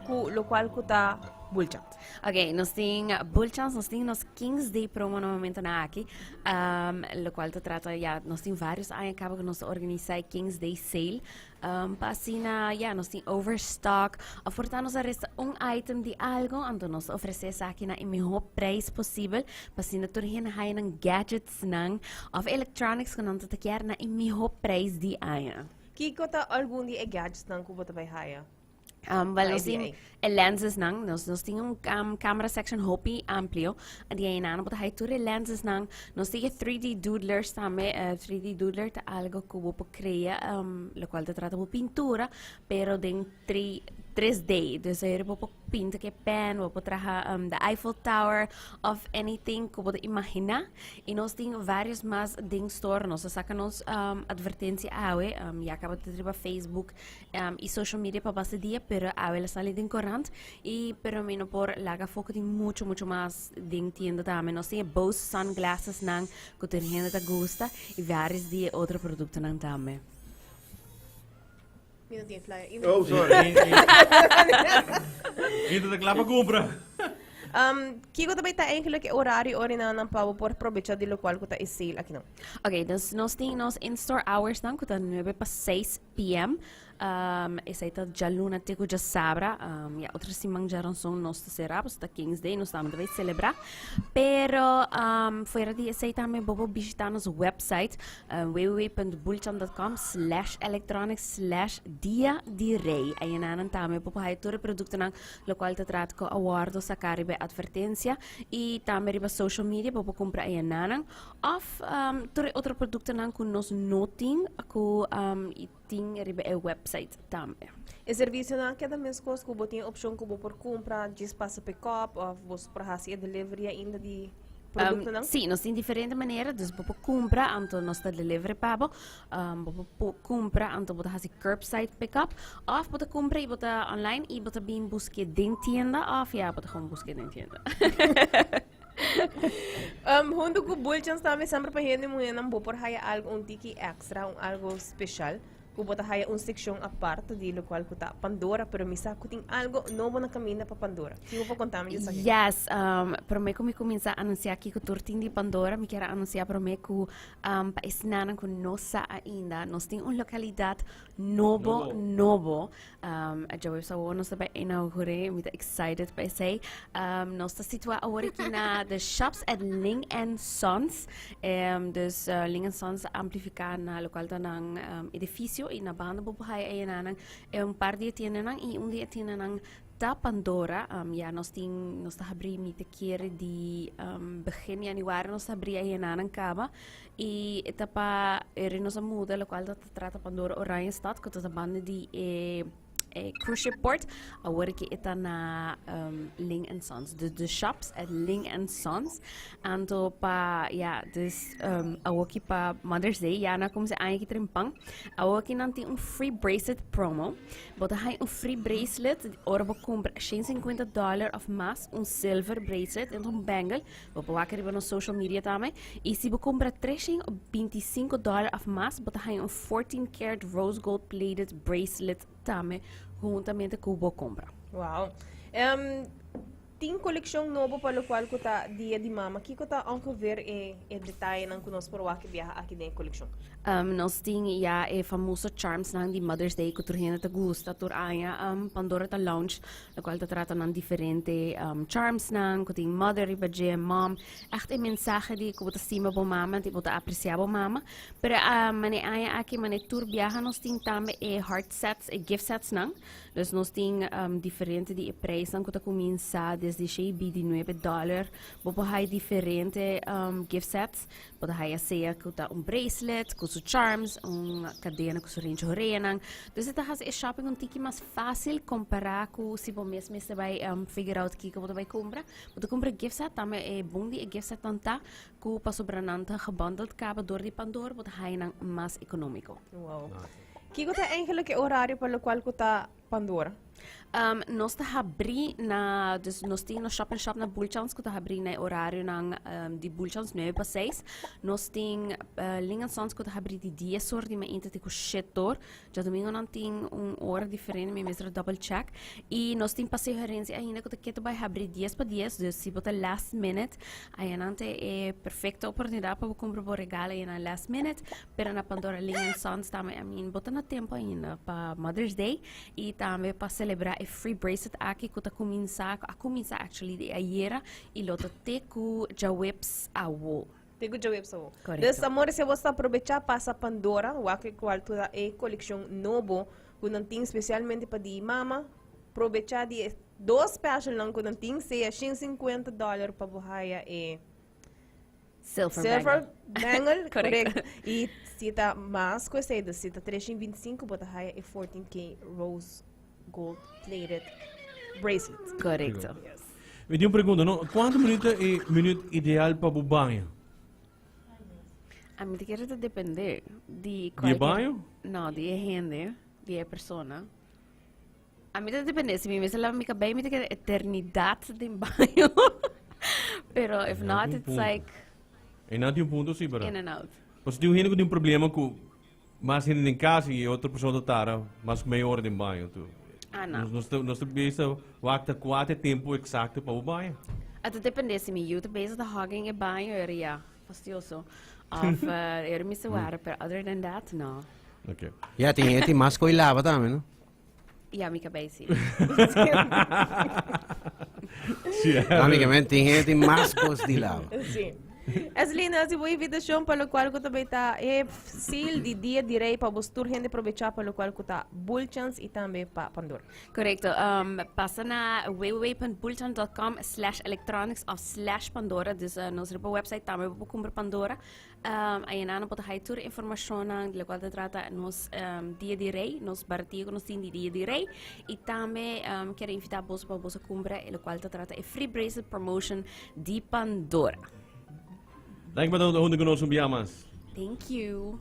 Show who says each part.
Speaker 1: ku lokual ku ta Boolchands.
Speaker 2: Ok, nos tin Boolchands, nos tin nos Kings Day promo na momentonan aki, lokual ta trata ya, nos tin varios aña kaba ku nos ta organisá e Kings Day Sale, pa asina ya nos tin overstock of por ta nos a resta un item di algo, anto nos ta ofresé esaki na e mihó prijs posibel, pa asina tur hende haya nan gadgetsnan of electronics ku nan ta ta kier na e mihó prijs di aña.
Speaker 1: Kiko ta algun di e gadgetsnan ku bo ta bai haya?
Speaker 2: Wel, nos tin e lenses nan, nos, nos tin un um, camera section hopi amplio. Di ahí nan bo ta haya tur e lenses nan. Nos tin e 3D doodlers tambe. 3D doodler ta algo ku bo por crea, lo cual ta trata bo pintura, pero den 3, 3D. Dus ahí bo por pinta ke pen, bo por traha the Eiffel Tower of anything ku bo ta imagina. Y nos tin varios mas den store. Nos a saca nos advertencia awe, ya caba ta riba Facebook y social media pa basta dia, pero awe la sali den corant y pero mi no por laga afó ku tin mucho mucho mas den tienda tambe. Nos tin e Bose sunglasses nan ku tur hende ta gusta y varios di e otro productonan tambe.
Speaker 1: Mi no tin flyer.
Speaker 3: Oh, sorry. Ito ta kla pa kumpra.
Speaker 1: Kiko ta bay ta eigenlijk e horario ora nan nan pa bo por probecha di lokual ku ta e sale aki nan?
Speaker 2: Ok, dus nos tin nos in-store hours nan ku ta 9 pa 6 pm. Esei ta djaluna te ku djasabra. Ya otro siman djaranson nos ta sera, pasobra ta King's Day, nos tambe ta bai selebrá. Pero fuera di esei tambe bo por bishitá nos website www.boolchan.com slash electronics slash dia di rey. Ayanan tambe bo por haya tur e produktonan lokual ta trata ku a wòrdu saká riba e atvertensia i tambe riba social media bo por kumpra ayananan. Òf tur e otro produktonan ku nos no tin ku tin riba e website tambe.
Speaker 1: E servisionan a keda meskos ku bo tin e opshon ku bo por kumpra djis pasa pick up òf bo por hasi e delivery ainda di produktonan?
Speaker 2: Sí, nos tin diferente manera, dus bo por kumpra anto nos ta deliver pa bo. Bo por kumpra anto bo ta hasi curbside pick up òf bo ta kumpra i bo ta online i bo ta bin busk'é den tienda òf ya bo ta gewoon busk'é den tienda.
Speaker 1: Hunto ku Bulchans tambe semper pa hende muhénan bo por haya algo un tiki extra, un algo special ku bo ta haya un sekshon apart di lokual ku ta Pandora, pero mi sa ku tin algo nobo na kaminda pa Pandora. Ki bo por konta mi di esaki?
Speaker 2: Yes, promé ku mi kuminsá anunsiá kiko tur tin di Pandora, mi kier a anunsiá promé ku pa esnanan ku no sa ainda, nos tin un lokalidat nobo, nobo. Djaweps awor nos ta bai inaugur'é, mi ta excited pa esei. Nos ta situá awor aki na The Shops at Ling and Sons. Dus Ling and Sons a amplifiká na lokual ta nan edifisio i na banda bo por haya eyenanan e un par di e tiendanan i un di e tiendanan ta Pandora. Ya nos tin, nos ta habrí mi ta kere di begin januari nos ta habrí eyenanan kaba i e ta pa e nos a muda lokual ta trata Pandora Oranjestad ku ta ta banda di e e cruise ship port. Awor ki e ta na Ling and Sons. De de shops at Ling and Sons. Anto pa ya dus awor ki pa Mother's Day ya na kumsa aña ki trempan. Awor ki nan tin un free bracelet promo. Bo ta haña un free bracelet ora bo kumpra 150 dollar of mas un silver bracelet en un bangle. Bo por wak riba nos social media tambe. I si bo kumpra 325 dòler òf mas, bo ta haña un 14 karat rose gold plated bracelet tambe huntamente ku bo kompra.
Speaker 1: Wow. Um, tin kolekshon nobo pa lokual ku ta Dia di Mama. Kiko ta ongeveer e, e detayenan ku nos por wak e biaha aki den e kolekshon?
Speaker 2: Um, nos tin ya e famoso charmsnan di Mother's Day ku tur hende ta gusta tur aña. Um, Pandora ta launch Locual ta trata nan diferente um, charmsnan, cu tin mother riba dje, mom. Echt e mensahe di cu bo ta stima bo mama, di bo ta aprecia bo mama. Pero uh, mane aña aki, mane tur biaha nos tin tambe e heart sets, e gift sets nan. Dus nos tin um, diferente di e prijsnan cu ta cuminsa desde shei di nuebe dollar. Bo por hay diferente um, gift sets. Bo ta haya sea ku ta un bracelet ku su charms, un kadena ku su rinchi horeanan. Dus e ta hasi e shopping un tiki mas fácil kompará ku si bo mes mester bai figure out kiko bo ta bai kumpra. Bo ta kumpra gift set, tambe e bon di e gift setnan ta ku pasobra nan ta gebundled kaba dor di Pandora bo ta haya nan mas ekonómiko.
Speaker 1: Wow. Kiko ta eigenlijk e horario pa lokual ku ta Pandora?
Speaker 2: Um, nos ta habri na, dus nos tin nos shop in shop na Bulchans ku ta habri na e horarionan um, di Bulchans 9 pa 6. Nos tin uh, Ling and Sons ku ta habri di 10 or di mainta te ku 7 or. Djadomingo nan tin un ora diferente, mi mester double check. I nos tin Paseo Herencia ainda ku ta keto bai habri 10 pa 10, dus si bo ta last minute, ayanan ta e perfecto oportunidad pa bo kumpra bo regalo ayanan last minute. Pero na Pandora Ling and Sons tambe, I mean, bo ta na tempo ainda pa Mother's Day i tambe pa celebra e free bracelet aki ku ta kuminsa, a kuminsa actually di ayera i lo ta te ku djaweps awo.
Speaker 1: Te ku djaweps awo.
Speaker 2: Correcto.
Speaker 1: Dus amores, si bo ta aprobecha pasa Pandora, wak e kual tur e kolekshon nobo ku nan tin spesialmente pa di mama, probecha di e dos specialnan ku nan tin, sea 150 dollar pa bo haya e
Speaker 2: Silver,
Speaker 1: Silver bangle,
Speaker 2: Correcto.
Speaker 1: correcto. I si ta mas ku esei, dus si ta 325, bo ta haya e 14K rose gold plated bracelet.
Speaker 2: Correcto.
Speaker 1: Yes.
Speaker 3: Mi tin un pregunta, no? Kuantu minuut ta e minuut ideal pa bo baña?
Speaker 2: A mi ta kere ta depende di
Speaker 3: Di e
Speaker 2: cualquier-
Speaker 3: baño?
Speaker 2: No, di e hende, di e persona. A mi ta depende, si mi mester lava mi cabei mi ta keda eternidad den baño. Pero if
Speaker 3: Ja,
Speaker 2: not,
Speaker 3: tin
Speaker 2: it's
Speaker 3: punto.
Speaker 2: like
Speaker 3: E nan tin un punto sí, pero.
Speaker 2: in and out.
Speaker 3: Pasobra tin un hende ku tin un problema ku mas hende den kas i e otro persona ta tarda mas ku meia ora den baño. Tu.
Speaker 2: Ah, no.
Speaker 3: Nos, nos ta, nos ta bisa wak ta kua ta e tempu eksakto pa bo baña.
Speaker 2: A ta depende, si mi yu ta bezig ta hogging e baño, eri ya, fastioso. Of eh, eri mi se wara, pero other than that, no.
Speaker 3: Okay.
Speaker 4: Ja, tin hende tin mas ko'i lava tambe, no?
Speaker 2: Ja, mi cabei sí.
Speaker 3: Sí,
Speaker 4: Amigamente, tin hende tin mas kos di lava.
Speaker 1: Sí. Eslina, hasi bo invitacion pa locual cu ta bay ta e sale di Dia di Rey pa bos tur hende probecha pa locual cu ta Bulchans y tambe pa Pandora.
Speaker 2: Correcto. Um, pasa na www.bulchan.com slash electronics of slash Pandora. Dus uh, nos riba website tambe bo por cumpra Pandora. Ayina nan por ta haya tur informashonnan di lokual ta trata nos Dia di Rei, nos baratia ku nos tin di Dia di Rei. I tambe kier invitá boso pa boso kumpra e lokual ta trata e free bracelet promotion di Pandora.
Speaker 3: Danki pa ta huntu ku nos un bia mas.
Speaker 2: Thank you.